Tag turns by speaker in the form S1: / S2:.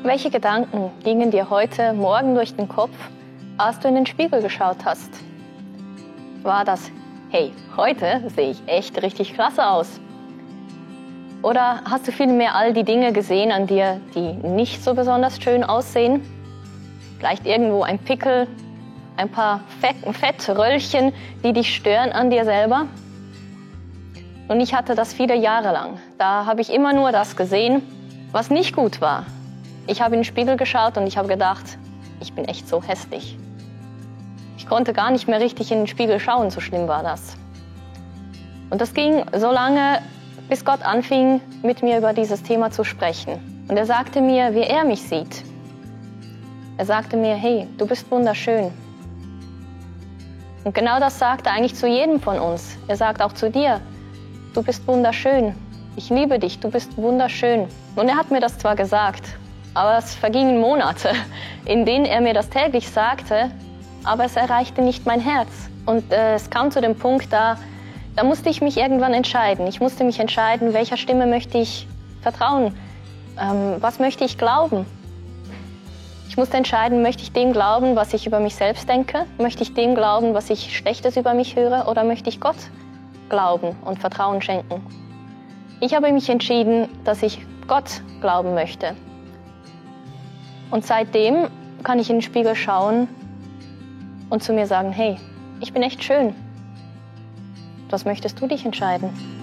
S1: Welche Gedanken gingen dir heute Morgen durch den Kopf, als du in den Spiegel geschaut hast? War das, hey, heute sehe ich echt richtig klasse aus? Oder hast du vielmehr all die Dinge gesehen an dir, die nicht so besonders schön aussehen? Vielleicht irgendwo ein Pickel, ein paar Fettröllchen, die dich stören an dir selber? Und ich hatte das viele Jahre lang. Da habe ich immer nur das gesehen, was nicht gut war. Ich habe in den Spiegel geschaut und ich habe gedacht, ich bin echt so hässlich. Ich konnte gar nicht mehr richtig in den Spiegel schauen, so schlimm war das. Und das ging so lange, bis Gott anfing, mit mir über dieses Thema zu sprechen. Und er sagte mir, wie er mich sieht. Er sagte mir, hey, du bist wunderschön. Und genau das sagt er eigentlich zu jedem von uns. Er sagt auch zu dir, du bist wunderschön. Ich liebe dich, du bist wunderschön. Und er hat mir das zwar gesagt, aber es vergingen Monate, in denen er mir das täglich sagte, aber es erreichte nicht mein Herz. Und es kam zu dem Punkt, da musste ich mich irgendwann entscheiden. Ich musste mich entscheiden, welcher Stimme möchte ich vertrauen, was möchte ich glauben. Ich musste entscheiden, möchte ich dem glauben, was ich über mich selbst denke? Möchte ich dem glauben, was ich Schlechtes über mich höre? Oder möchte ich Gott glauben und Vertrauen schenken? Ich habe mich entschieden, dass ich Gott glauben möchte. Und seitdem kann ich in den Spiegel schauen und zu mir sagen, hey, ich bin echt schön. Was möchtest du dich entscheiden?